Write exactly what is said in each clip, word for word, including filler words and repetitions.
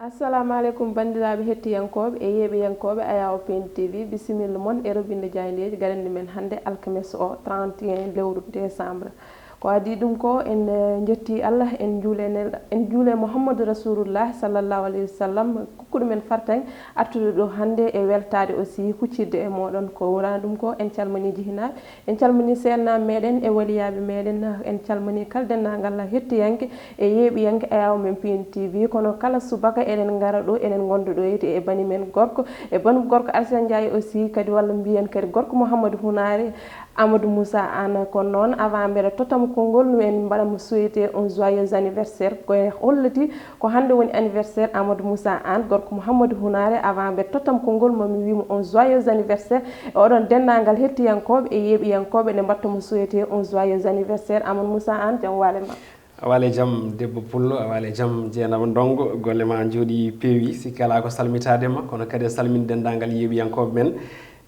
Assalamu aleykum, banndiraaɓe hettiyankooɓe e yeeɓiyankooɓe Ayawo P N T V. Bisimilla mon e robinde jaayndeeji garannde men hannde alkames o, trente et un lewru décembre. Ko adii ɗum ko, en, eh, njetti Allah, en njuule nel-, en njuule Muhammadu Rasulullah sallallahu alayhi wa sallam, kokkuɗo men fartaŋ artude ɗo hannde e weltaade aussi huccitde e mooɗon. Ko wonaa ɗum ko, en calminii jihinaaɓe, en calminii seennaaɓe meɗen e waliyaaɓe meɗen, en calminii kala denndaangal hettiyanke e yeeɓiyanke Ayawo men P N T V. Kono kala subaka eɗen ngara ɗo, eɗen ngonda ɗo e, e bani men gorko, e banu gorko Arsène Ndiaye aussi kadi, walla mbiyen kadi gorko Mouhamadou Hounare, Amadou Moussa Anne. Ko noon, avant mbeɗa tottamo konngol, en mbaɗamo souhaiter un joyeux anniversaire. Ko e holliti ko hannde woni anniversaire Amadou Moussa Anne, gorko Mouhamadou Hounare. Avant mbeɗa tottamo konngol, mami wiimo un joyeux anniversaire e oɗon denndaangal hettiyankooɓe e yeeɓiyankooɓe, nde mbaɗtamo souhaiter un joyeux anniversaire. Amadou Moussa Anne, jam waale ma. A waale jam, debbo pullo, a waale jam, Jeynaba Ndongo. Golle ma njooɗi peewi, sikke alaa ko salmitaade ma, kono kadi e salminde denndaangal yeeɓiyankooɓe men.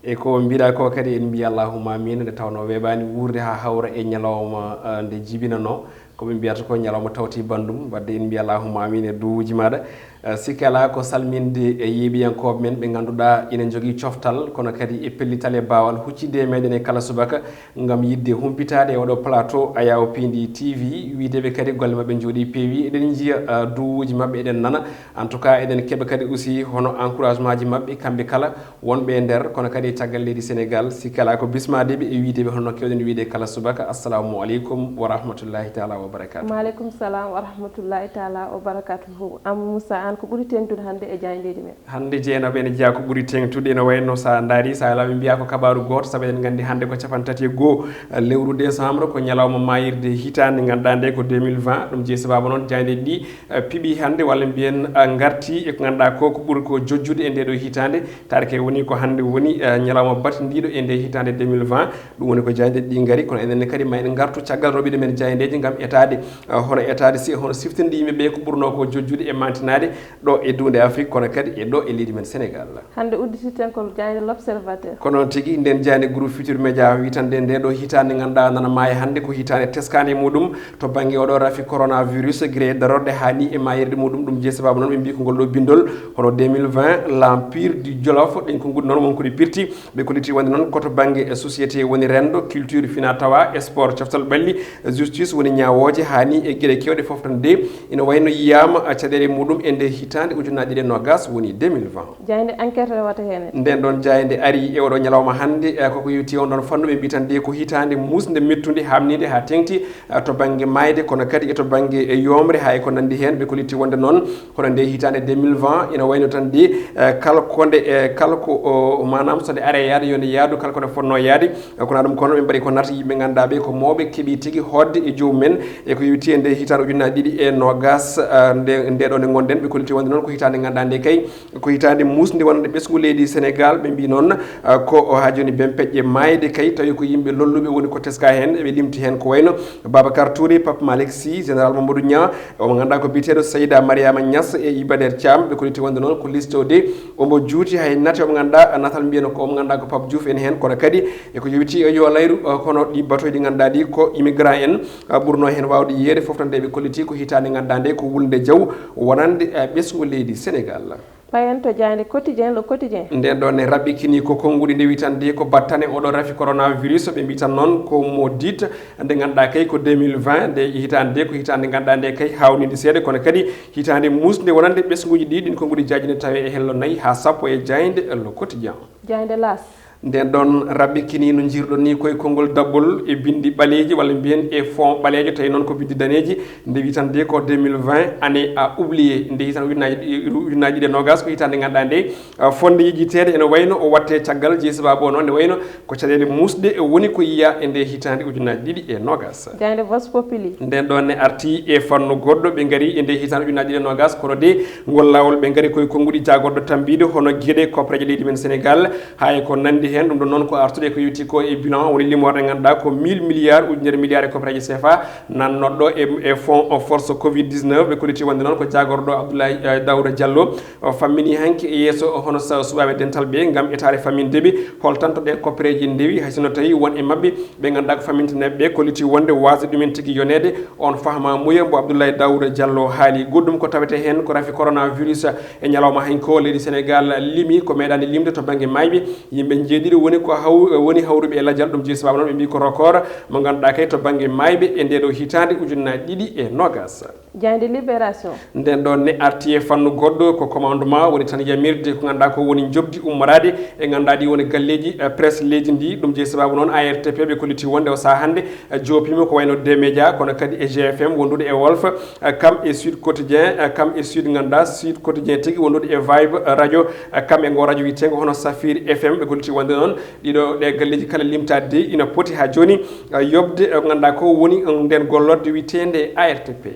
E ko mbiɗa ko kadi en mbiya allahumma amin, nde tawnoo weeɓaani wuurde haa hawra e ñalawma, eh, nde jibinanoo. Ko ɓe mbiyata ko ñalawma tawti banndum, wadde en mbiya allahumma amin e duwuuji maaɗa. Eh, sikke alaa ko salminde e yeeɓiyankooɓe men ɓe ngannduɗaa ina njogii coftal, kono kadi e pellital e baawal huccitde e meɗen e kala subaka ngam yiɗde humpitaade e oɗo plateau Ayawo P N T V, wiideɓe kadi golle maɓɓe njooɗi peewi. Eɗen njiya, eh, duwuuji maɓɓe, eɗen nana. En tout cas, eɗen keɓa kadi aussi hono encouragement ji maɓɓe kamɓe kala wonɓe e nder, kono kadi e caggal leydi Sénégal. Sikke alaa ko bismadeɓe e wiideɓe hono no kewɗen wiide kala subaka, assalamu aleykum wa rahmatullahi taala wa barakatuh. Maaleykum salam wa rahmatullahi taala wa barakatuhu. Amadou Moussa Anne, ko ɓuri teeŋtude hannde e jaayndeeji men? Hannde, Jeynaba, ene jeyaa ko ɓuri teeŋtude, ene wayno sa ndaari, sa alaa ɓe mbiya ko kabaaru gooto, sabu eɗen nganndi hannde ko cappanɗe tati e goo, eh, lewru décembre, ko ñalawma maayirde hitaande ngannduɗaa nde ko deux mille vingt. Ɗum jeyi sababu noon jaayndeeji ɗi, eh, piɓi hannde, walla mbiyen, eh, ngarti e ko ngannduɗaa ko, ko ɓuri ko jojjude e nde ɗo hitaande. Taarike woni ko hannde woni, eh, ñalawma batindiiɗo e nde hitaande deux mille vingt. Ɗum woni ko jaayndeeji ɗi ngari, kono enen ne kadi ma en ngartu caggal roɓiɗo men jaayndeeji ngam etaade, eh, hono etaade si, hono siftinde yimɓe ɓe ko ɓurnoo ko jojjude e mantinaade ɗo e duunde Afrik, kono kadi e ɗo e leydi men Sénégal. Hannde uddititen ko jaaynde L'Observateur. Ko noon tigi, nden jaaynde Groupe Futurs Médias witande nde ɗo hitaande ngannduɗaa nana maaya hannde ko hitaande teskaande e muɗum to bannge oɗo rafi coronavirus, gila e darorɗe haa ni e maayirɗe muɗum. Ɗum jeyi sababu noon ɓe mbi ko ngol ɗo bindol hono deux mille vingt, l'Empire du Jolof, ɗin ko ngudi noon won ko ɗi pirti. Ɓe kolliti wonde noon ko to bannge e société woni renndo, culture, fina tawa, sport, coftal ɓalli, justice woni ñaawooje haa ni e geɗe keewɗe fof tan de ina wayno yiyaama caɗeele muɗum e nde hitaande ujunnaji ɗiɗi e noogas woni deux mille vingt. Jaaynde Enquête rewata heen. Nden ɗon jaaynde ari e oɗo ñalawma hannde, eh, koko yewti on ɗon fannu ɓe mbitan de ko hitaande muusnde mettunde haamniinde haa teŋti, eh, to bannge maayde, kono kadi e to bannge, eh, yoomre, haa e ko nanndi heen. Ɓe kolliti wonde noon hono nde hitaande deux mille vingt ina wayno tan de, eh, kala ko nde, eh, kala ko, o, maanaam so nde are yaade yo nde yaadu kala ko nde fotnoo yaade. Eh, kono ɗum kono ɓe mbaɗi ko narti yimɓe ngannduɗaa ɓe ko mawɓe keɓi tigi hootde e joomum en. E ko yewti e nde hitaande ujunnaji ɗiɗi e noogas, eh, nde, nde ɗo nde ngonɗen, ɓe kolliti wonde noon ko hitaande ngannduɗaa nde kay ko hitaande muusnde wonande ɓesngu leydi Sénégal. Ɓe mbi noon, ah, ko o haa jooni ben peƴƴe maayde kay, tawi ko yimɓe lolluɓe woni ko teska heen. Eɓe limti heen ko wayno Babacar Touré, Pape Malick Sy, Général Mamadou Niang, omo ngannduɗaa ko biyeteeɗo Seyda Mariama Niass e Iba Der Thiam. Ɓe kolliti wonde noon ko liste o de omo juuti, hay naate omo ngannduɗaa natal mbiyen ko omo ngannduɗaa ko Pape Diouf en heen, kono kadi e ko yowiti e yo layru, ah, kono ɗi batoy ɗi ngannduɗaa ɗi ko immigrant en, ah, ɓurno heen waawde yiyeede. Fof tan nde ɓe kolliti ko hitaande ngannduɗaa nde ko wulnde jaw wonande, ah, ɓesngu leydi Sénégal. Payen to jaaynde Quotidien, Le Quotidien. Nden ɗon ne raɓɓikini ko konnguɗi nde witande ko battane oɗo rafi coronavirus, ɓe mbitan noon ko mo dit nde ngannduɗaa kay ko deux mille vingt, nde hitaande nde ko hitaande ngannduɗaa nde kay haawnide seeɗa, kono kadi hitaande muusnde wonande ɓesnguuji ɗi. Ɗin konnguɗi jaajine tawi e hello nayi haa sappo e jaaynde Le Quotidien. Jaaynde L'As. Nden ɗon raɓɓikini no njirɗon ni koye konngol dabbol e binndi ɓaleeji walla mbiyen e fond ɓaleejo, tawi noon ko binndi daneeji. Nde witande ko deux mille vingt, année à oublier. Nde hitan ujunnaji ɗi-, ujunnaji ɗiɗi e noogas ko hitaande ngannduɗaa nde, ah, fonde yejjiteede ene wayno o watte caggal jeyi sababu o noon nde wayno ko caɗeele muusɗe woni ko yiya e nde hitaande ujunnaji ɗiɗi e noogas. Jaaynde Vox Populi. Nden ɗon ne arti e fannu goɗɗo, ɓe ngari e nde hitaande ujunnaji ɗiɗi e noogas, kono de ngol laawol ɓe ngari koye konnguɗi jaagorɗo tambiiɗo hono geɗe kopreeje leydi men Sénégal, haa e ko nanndi Heen ɗum ɗo noon ko artude ko yowti ko e bilan, woni limoore nde ngannduɗaa ko mille milliards, ujunere milliards e koppareeje C F A nannoɗo e, e fonds o force covid dix-neuf. Ɓe kolliti wonde noon ko jaagorɗo Abdoulaye, eh, Daouda Diallo, o fammini hanki e yeeso hono sa-, suɓaaɓe dental ɓe ngam etaade famminde ɓe hol tanto ɗe koppareeje ndewi, hay sinno tawi won e maɓɓe ɓe ngannduɗaa ko famminteneeɓe ɓe kolliti wonde waasde ɗumen tigi yoneede on fahma muya mbo Abdoulaye Daouda Diallo haali. Goɗɗum ko tawete heen ko rafi coronavirus e ñalawma hanki o leydi Sénégal limi ko meeɗaani limde to bannge maayɓe. Yimɓe njeeɗiɗo woni ko haw-, woni hawruɓe e lajal, ɗum jeyi sababu noon ɓe mbii ko record mo ngannduɗaa kay to bannge maayɓe e ndee ɗoo hitaande ujunnaji ɗiɗi e noogas. Jaaynde Libération. Nden ɗoon ne arti e fannu goɗɗo, ko commandement woni tan yamirde ko ngannduɗaa ko woni njoɓdi ummoraade e ngannduɗaa ɗi woni galleeji, eh, presse leydi ndi. Ɗum jeyi sababu noon A R T P ɓe kolliti wonde o sahaa hannde, eh, joopiima ko wayno D Média, kono kadi e G F M wondude e Walf, eh, kam e Sud Quotidien, eh, kam e Sud ngannduɗaa Sud Quotidien tigi wondude e Vibe, eh, radio, eh, kam e ngo radio wiyeteengo hono Safir F M. Ɓe kolliti wonde noon ɗiɗo ɗe galleeji kala limtaade de ina poti haa jooni, eh, yoɓde, eh, ngannduɗaa ko woni, eh, nden gollorde wiyeteende A R T P.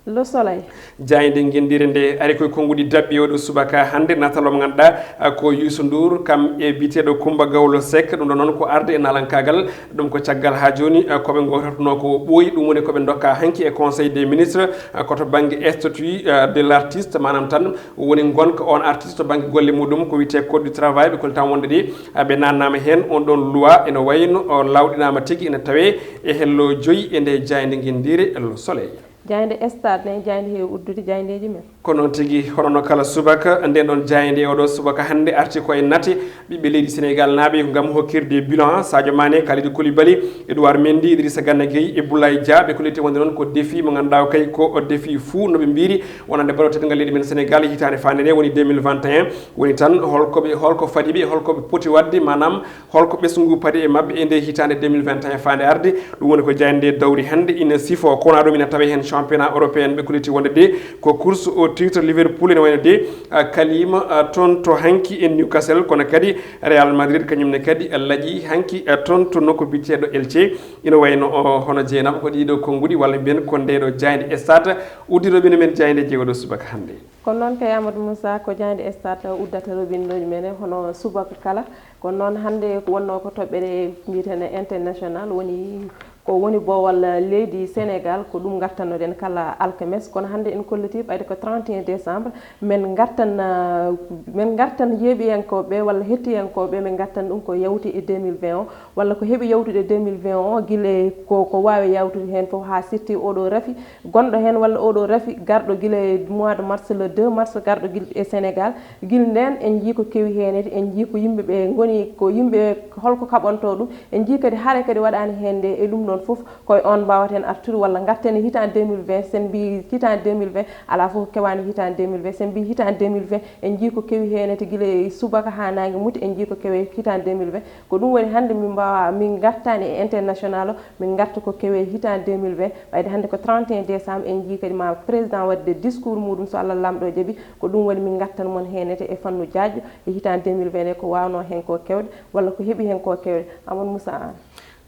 Le Soleil. Jaaynde ngenndire nde ari koye konnguɗi daɓɓi oɗo subaka hannde, nataloo mo ngannduɗaa, ah, ko Youssou Ndour, kam e biyeteeɗo Coumba Gawlo Seck. Ɗum ɗo noon ko arde e naalankaagal. Ɗum ko caggal haa jooni, ah, ko ɓe ngootatnoo ko ɓooyi. Ɗum woni ko ɓe ndokka hanki e Conseil des ministres, ah, ko to bannge statut, ah, de l'artiste, maanaam tan woni ngonka on artiste to bannge golle muɗum, ko wiyetee code du travail. Ɓe kolli tan wonde ɗi, ah, ɓe naannaama heen on ɗon loi, ene wayno o lawɗinaama tigi, ene tawee e hello joyi e nde jaaynde ngenndire Le Soleil. Jaaynde Stade ne, jaaynde heewi uddude jaayndeeji men. Ko noon tigi, hono no kala subaka, nden ɗon jaaynde e oɗo subaka hannde arti ko e nate ɓiɓɓe leydi Senegal naaɓe ngam hokkirde bilan Sadio Mané, Kalidou Koulibaly, Edouard Mendy, Idrissa Gana Gueye e Boulaye Dia. Ɓe kolliti wonde noon ko défi mo ngannduɗaa o kay ko défi fou no ɓe mbiiri wonande ballon teddugal leydi men Senegal hitaande faande nde woni deux mille vingt et un. Woni tan holko ɓe, holko fadi ɓe, holko ɓe poti waɗde, maanaam holko ɓesngu paadi e maɓɓe e nde hitaande deux mille vingt et un faande arde? Ɗum woni ko jaaynde nde dawri hannde ina sifo. Kono ɗum ina tawe heen championnat européen ɓe kolliti wonde de ko course au titre. Liverpool ene wayno de, ah, kalima, ah, toon to hanki e Newcastle, kono kadi Real Madrid kañum ne kadi, ah, laƴi hanki, ah, toon to nokku biyeteeɗo Elche. Ina wayno o, hono Jeynaba ko ɗiɗo konnguɗi walla mbiyen ko nde ɗo jaaynde Stade uddiri robinet men jaayndeeji oɗo subaka hannde. Kono noon kay Amadou Moussa ko jaaynde Stade uddata robinet men hono subaka kala. Kono noon hannde ko wonnoo ko toɓɓere mbiyeten international woni ko woni boowal leydi Senegal, ko ɗum ngartannoɗen kala alkames. Kono hannde en kollitii ɓayde ko trente et un décembre, men ngartan, ah, men ngartan yeeɓiyankooɓe walla hettiyankooɓe, men ngartan ɗum ko yawti e deux mille vingt o, walla ko heɓi yawtude deux mille vingt o, gila ko, ko waawi yawtude heen fof haa sitti oɗo rafi gonɗo heen walla oɗo rafi garɗo gila e mois de mars, le deux mars garɗo gila e Senegal. Gila ndeen en njii ko kewi heenede, en njii ko yimɓe ɓe ngoni, ko yimɓe holko kaɓantoo ɗum. En njii kadi hare kadi waɗaani heen nde, e ɗum ɗoon fof koye oon mbawaten artude walla ngarten e hitaande deux mille vingt. Sen mbii hitaande deux mille vingt alaa fof ko kewaani hitaande deux mille vingt. Sen mbii hitaande deux mille vingt en njii ko kewi heenede gila e subaka haa naange muti, en njii ko kewe hitaande deux mille vingt. Ko ɗum woni hannde min mbawa, min ngartaani e international o, min ngarta ko kewe hitaande deux mille vingt. Ɓayde hannde ko trente et un décembre, en njii kadi ma président waɗde discours muɗum so Allah Laamɗo jaɓi. Ko ɗum woni min ngartan mon heenete e fannu jaajɗo e hitaande deux mille vingt e ko waawno heen ko kewɗe walla ko heɓi heen ko kewɗe. Amadou Moussa Anne.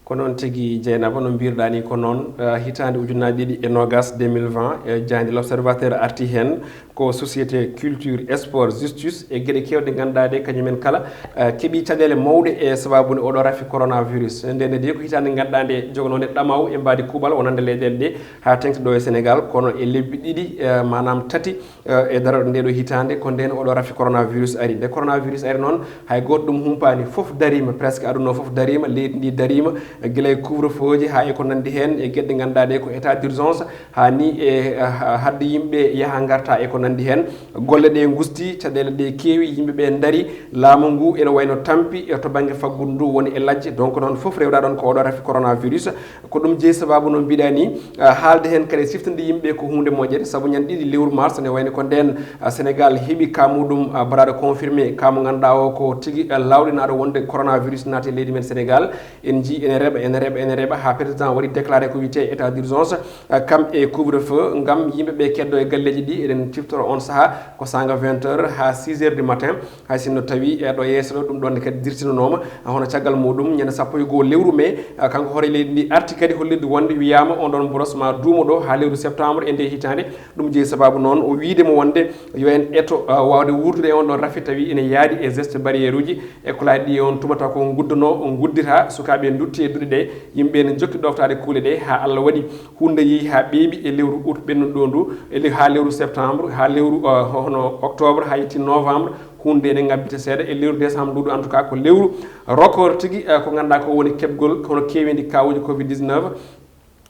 Ko noon tigi Jeynaba, no mbirɗaa ni ko noon, eh, hitaande ujunnaji ɗiɗi e noogas, deux mille vingt, eh, jaaynde L'Observateur arti heen ko société culture, sport, justice e geɗe keewɗe ngannduɗaa ɗe kañumen kala, eh, keɓi caɗeele mawɗe e sababu nde oɗo rafi coronavirus. Nde ne de ko hitaande ngannduɗaa nde jogonoo nde ɗamaw e mbaadi kuuɓal wonande leyɗeele ɗe haa teŋti ɗo e Senegal, kono e lebbi ɗiɗi, eh, maanaam tati, eh, e darorɗe nde ɗo hitaande, ko nden oɗo rafi coronavirus ari. Nde coronavirus ari noon, hay gooto ɗum humpaani, fof dariima, presque aduna o fof dariima, leydi ndi dariima, gila e couvre-feu ji haa e ko nanndi heen, e geɗe ngannduɗaa ɗe ko état d'urgence, haa ni e, eh, ha-, hadde yimɓe yaha ngarta e ko nanndi heen. Golle ɗe ngusti, caɗeele ɗe keewi, yimɓe ɓe ndari, laamu ngu ene wayno tampi, eh, to bannge faggudu ndu woni e lajje. Donc noon fof rewɗaa ɗoon ko oɗo rafi coronavirus. Ko ɗum jeyi sababu no mbiɗa ni, ah, haalde heen kadi siftinde yimɓe ko huunde moƴƴere, sabu ñande ɗiɗi lewru mars ne wayno ko ndeen, ah, Senegal heɓi cas muɗum, ah, baɗaaɗo confirmé, cas mo ngannduɗaa o ko tigi, ah, lawɗinaaɗo wonde coronavirus naati e leydi men Senegal. En njii ene reɓa, ene reɓa, ene reɓa, haa président waɗi déclaré ko wiyetee état d'urgence, ah, kam e couvre-feu, ngam yimɓe ɓe keddo e galleeji ɗi. Eɗen cifta On saha ko sanga vingt heures ha six heures du matin. Hay sinno tawi e ɗo yeeso ɗo ɗum ɗon kadi dirtinonooma, hono caggal muɗum ñande sappo e goo lewru mai, kanko hoore leydi ndi arti kadi hollirde wonde wiyama on ɗon mboros ma duumo ɗo ha lewru septembre e nde hitande. Ɗum jeeyi sababu noon o wiide mo wonde yo en eto wawde wurdude e on ɗon rafi tawi ene yaadi e geste barrière uji e ko laaɗi ɗi. On tuma taw ko guddono o guddita, sukaɓe dutti e duɗe ɗe, yimɓe ne jokki ɗoftaade kuule ɗe ha Allah waɗi hunde yeehi ha ɓeeɓi e lewru août ɓennuɗo ɗo ndu, e le- ha lewru septembre, ha lewru hono octobre, ha yetti novembre. Hunde ene ngabbita seeɗa e lewru décembre nduɗo, en tout cas ko lewru record tigi. Ko ganduɗa ko woni keɓgol hono keewindi kawuji covid dix-neuf.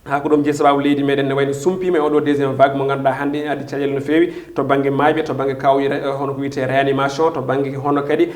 Ha ko ɗum jeeyi sababu leydi meɗen ne wayno sumpima e oɗo deuxième vague mo ganduɗa hannde ene addi caɗele no feewi to banggue mayɓe, to banggue kawuji, hono ko wiyete réanimation, to banggue hono kadi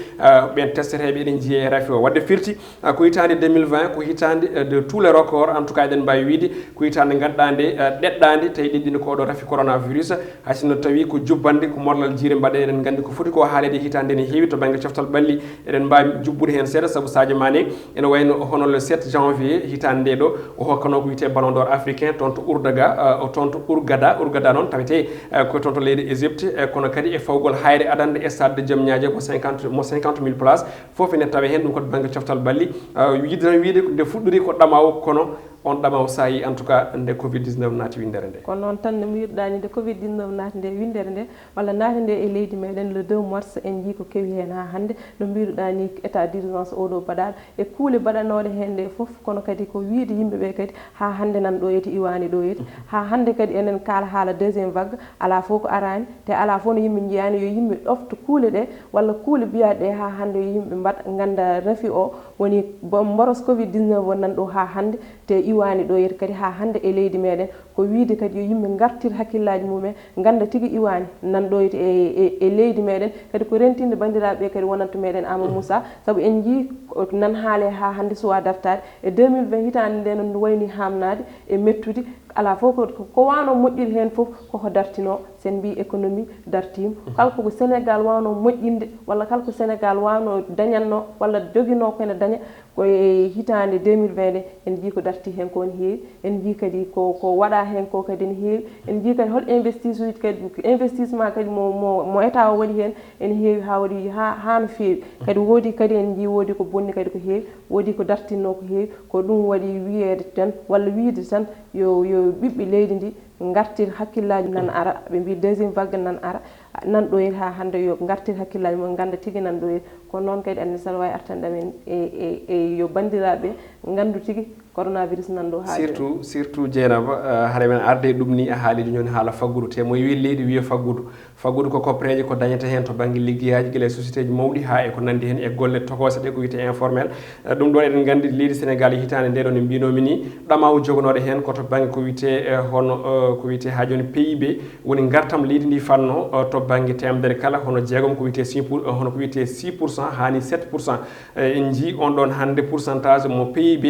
ɓen testeteɓe eɗen jiiya e rafi o. Wadde firti ko hitande deux mille vingt ko hitande de tous les records, en tout cas eɗen mbawi wiide ko hitande ganduɗa nde ɗeɗɗande tawi ɗiɗɗino ko oɗo rafi coronavirus. Hay sinno tawi ko jubbande ko morlal jiire mbaɗe, eɗen gandi ko foti ko haalede hitande ne heewi to banggue coftal ɓalli. Eɗen mbawi jubbude hen seeɗa saabu Sadio Mané ene wayno hono le sept janvier hitande nde ɗo o hokkano ko wiyete ballon d'or africain toon to Urdaga, o toon to Urgada. Urgada noon tawete ko toon to leydi Égypte, kono kadi e fawgol hayre adande e stade de Diamniadio mo cinquante mo cinquante mille place. Fof ene tawe hen, ɗum ko banggue coftal ɓalli. Yiɗi tan wiide nde fuɗɗori ko ɗamaw, kono on ɗamaw saayi en tout cas nde covid dix-neuf naati winndere nde. Kono noon tan no mbiruɗa ni nde covid dix-neuf naati nde winndere nde walla naati nde e leydi meɗen le deux mars, en jii ko kewi hen ha hannde. No mbiruɗa ni état d'urgence oɗo baɗaɗo e kuule baɗanoɗe hen nde fof, kono kadi ko wiide yimɓeɓe kadi ha hannde nan ɗo yeti iwani ɗo yeti ha hannde kadi enen kaala haala deuxième vague. Ala fof ko arani te ala fof no yimɓe jiyani yo yimɓe ɗofto kuule ɗe walla kuule mbiyaɗe ɗe ha hannde yo yimɓe mbaɗa ganda rafi o woni mboros covid dix-neuf o nan ɗo ha hannde. Te iwani ɗo yeti kadi ha hannde e leydi meɗen ko wiide kadi yo yimɓe gartir hakkillaji mumen, ganda tigi iwani nan ɗo yeti e, e, e leydi meɗen. Kadi ko rentinde bandiraɓe kadi wonanta meɗen Ama Moussa, saabu en jii nan haale ha hannde suwa dartade e deux mille vingt hitande nde no wayni hamnade e mettude. Ala fof ko, ko wano moƴƴiri hen fof koko dartino. Sen mbi économie dartima, kala koko Sénégal wano moƴƴinde walla kala ko Sénégal wano dañanno walla joguino ko ene daña ko e hitande deux mille vingt nde. En jii ko darti hen ko ne heewi, en jii kadi ko, ko waɗa hen ko kadi ne heewi. En jii kadi hol investis uji kadi, investissement kadi mo, mo, mo état o waɗi hen ene heewi ha waɗi ha, ha no feewi. Kadi woodi kadi en jii woodi ko bonni kadi ko heewi, woodi ko dartinno ko heewi. Ko ɗum waɗi wiyeede tan walla wiide tan yo, yo ɓiɓɓe leydi ndi gartir hakkillaji nan ara. Ɓe mbi deuxième vague nan ara, nan ɗo yeti ha hannde yo gartir hakkillaji mum ganda tigi nan ɗo yeti. Kono noon kadi annisal wawi artan ɗamen e, e, e yo bandiraɓe gandu tigi coronavirus nan ɗo ha surtout surtout Jeynaba, hara men arde ɗum ni a haaliji joni haala faggudu te mo wi leydi wiya faggudu. Faggudu ko koppereeje ko dañata heen to bannge liggeyaji gila e société ji mawɗi haa e ko nanndi heen e golle tokose ɗe ko wiyetee informel. Ɗum ɗoon eɗen nganndi leydi Sénégal e hitaande nde ɗo ne mbinomi ni ɗamaw jogonoɗo heen ko to bannge ko wiyetee hono ko wiyetee haa jooni P I B woni ngartam leydi ndi fanno to bannge temedere kala hono jeegom ko wiyetee six pour hono ko wiyetee six pour cent haa ni sept pour cent. En njii on ɗoon hannde pourcentage mo P I B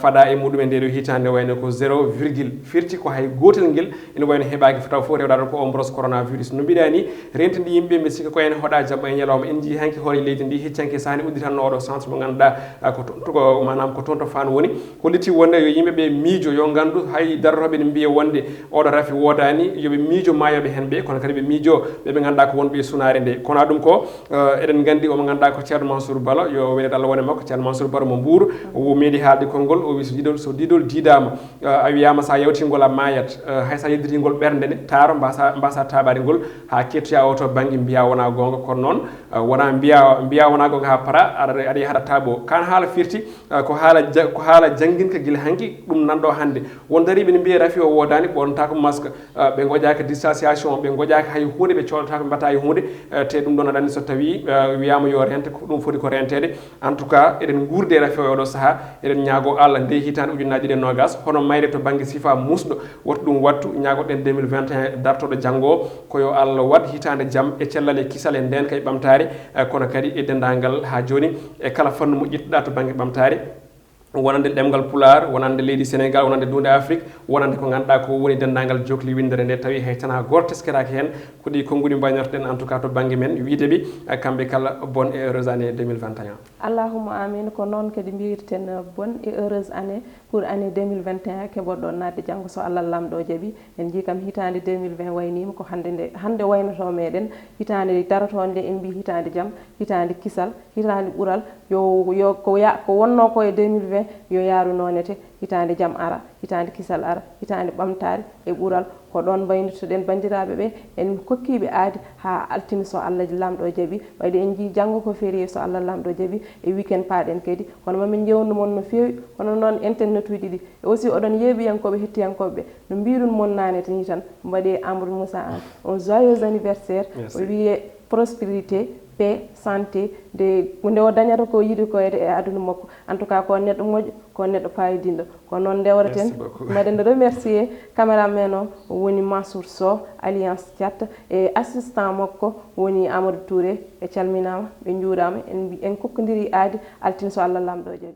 fada e muɗum e nde ɗo hitaande wayno ko zéro virgule firti ko hay gootel ngel ina wayno heɓaaki taw fof rewɗa ɗon ko o mboros coronavirus no mbiɗa ni. Rentinde yimɓe mbi sikka ko en hoɗa jamma e ñalawma en njii hanki hoore leydi ndi heccanke sahani udditanno oɗo centre mo ngannduɗa ko toon to ko manam ko toon to faan woni. Holliti wonde yo yimɓe ɓe miijo yo nganndu hay darotooɓe ne mbiya wonde oɗo rafi woodani yoɓe miijo maayoɓe heen ɓe kono kadi ɓe miijo ɓe ɓe ngannduɗa ko wonɓe e sunaare nde kona ɗum ko eɗen nganndi omo ngannduɗa ko ceerno Mansour Balo yo weleede Allah wone makko ceerno Mansour Balo mo Mbuur. O meeɗi haalde konngol o wi so didol so didol diidama a wiyama sa yawtingol a mayat. Hay sa yedditingol ɓernde ne taaro mbasa mbasa taɓade ngol ha kettoya o to banggue mbiya wona gonga kono noon wona mbiya mbiya wona gonga ha para aɗa aɗa yahata taaɓo kan haala firti. Ko haala ko haala jannginka gila hanki ɗum nanɗo hannde won dariɓe ne mbiya rafi o wodani ɓornata ko masque. Ɓe gojaka distanciation ɓe gojaka hay hunde ɓe coɗata ko mbata e hunde. Te ɗum ɗon aɗa anndi so tawi wiyama yo rente ko ɗum foti ko rentede. En tout cas eɗen guurdi e rafi o e oɗo saaha eɗen ñaago Allah nde hitande ujunnaji ɗiɗi e nogas hono mayre to banggue sifa musɗo woto ɗum wattu ñaagoɗen deux mille vingt et un dartoɗo janngo o ko yo Allah waɗ hitande jaam e cellal e kisal e ndenka e ɓamtare. Kono kadi e dendagal ha joni e kala fannu mo ƴettuɗa to banggue ɓamtare. wonande ɗemngal Pulaar, wonande leydi Senegal, wonande duunde Afrik, wonande ko ngannduɗaa ko woni denndaangal jokli winndere nde, tawi hay tan haa gooto teskiraaki heen. Ko ɗi konnguɗi mbaynortoɗen, en tout cas, to bannge men wiyde ɓe, kamɓe kala, bonne et heureuse année deux mille vingt et un. Allahumma amin. Ko noon kadi mbiyirten bonne et heureuse année pour année deux mille vingt et un keɓoɗon naatde janngo, so Allah Laamɗo jaɓi. En njii kam hitaande deux mille vingt wayniima ko hannde nde, hannde waynoto meɗen. Hitaande darotoonde nde en mbii hitaande jam, hitaande kisal, hitaande ɓural. Yo, yo ko ya, ko wonnoo ko e deux mille vingt yo yaaru noonete. Hitaande jam ara, hitaande kisal ara, hitaande ɓamtaare e ɓural. Ko ɗoon mbaynotoɗen banndiraaɓe ɓe, en kokkiiɓe aadi haa altine so Allah Laamɗo jaɓi. Wayde en njii janngo ko férié so Allah Laamɗo jaɓi, e weekend paaɗen kadi. Kono mamin njeewnu mon no feewi, kono noon internet uji ɗi. E aussi oɗon yeeɓiyankooɓe, hettiyankooɓe ɓe, no mbiɗun mon naane tan, tan mbaɗe Amadou Moussa Anne un joyeux anniversaire. Merci. O wiye prospérité, paix, santé, nde, nde o dañata ko yiɗi ko e, e aduna makko. En tout cas, ko neɗɗo moƴƴo, ko neɗɗo paayodinɗo. Ko noon ndewreten. Merci beaucoup. Mbaɗen remercier caméraman o, woni Mansour Sow, Alliance Thiat, e assistant makko woni Amadou Touré. Ɓe calminaama, ɓe njuuraama. En mbi-, en kokkondiri aadi altine so Allah Laamɗo jaɓi.